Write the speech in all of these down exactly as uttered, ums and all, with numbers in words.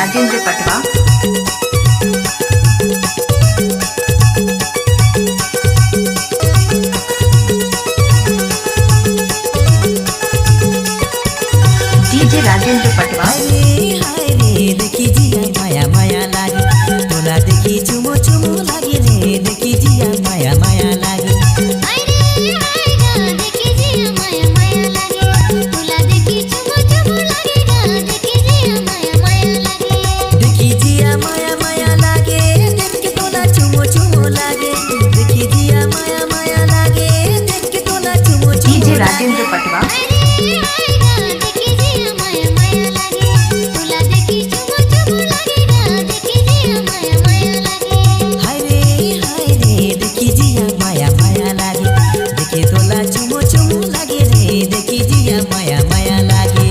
राजेंद्र पटवा। DJ Rajendra पटवा। हाय रे, हाय रे, देखी जिया माया माया लागे, तोला देखी चुमो चुमो लागे रे, देखी जिया माया माया लागे। हाय रे, हाय रे, देखी जिया माया माया लागे, तोला देखी चुमो चुमो लागे रे, देखी जिया माया माया लागे। देखी जिया माया माया लागे, देख के तोला चुमो चुमो लागे, देखी जिया माया माया लागे, देख के तोला चुमो चुमो डीजे लागे। राजेंद्र पटवा। हाय रे, हाय रे, देखी जिया माया माया लागे, तोला देखी चुमो चुमो लागे रे, देखी जिया माया माया लागे। हाय रे, हाय रे, देखी जिया माया माया लागे, देखे तोला चुमो चुमो लागे रे, देखी जिया माया माया लागे।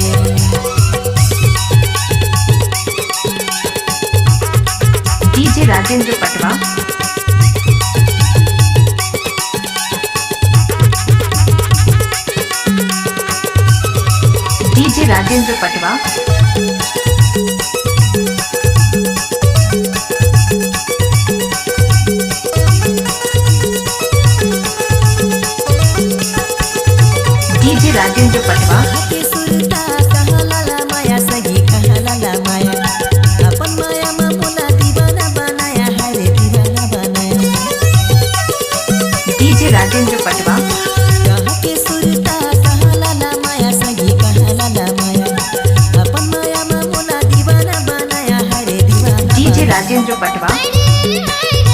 डीजे राजेंद्र पटवा। डीजे राजेंद्र पटवा। डीजे राजेंद्र पटवा। के सुरता कहाँ लाला माया, सगी कहाँ लाला माया, अपन माया मा मोला दीवाना बनाया, हरे दीवाना बनाया। डीजे राजेंद्र पटवा। कहाँ के सुरता कहाँ लाला माया, सगी कहाँ लाला माया, अपन माया मा मोला दीवाना बनाया, हरे दीवाना डीजे बनाया। राजेंद्र पटवा। हरे हरे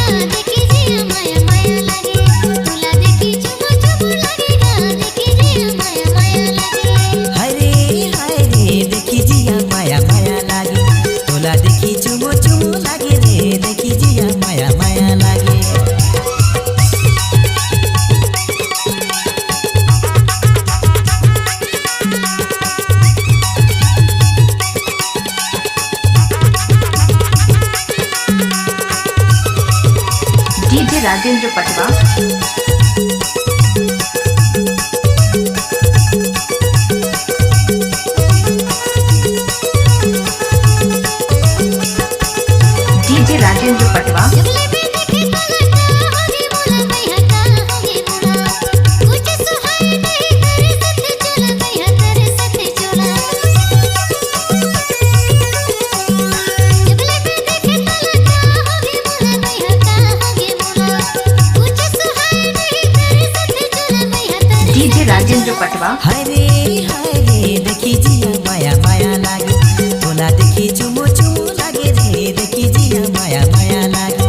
देखी जिया माया माया लागे, तोला देखी चुमो चुमो लागे रे, देखी जिया माया माया लागे। डीजे राजेंद्र पटवा। डीजे राजेंद्र पटवा। डीजे राजेंद्र पटवा। हरे हरे देखी जिया माया माया लागे, तोला देखी चुमो चुमो लागे रे, देखी जिया माया माया लागे।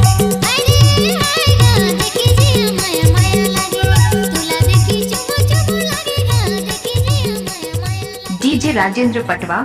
डीजे राजेंद्र पटवा।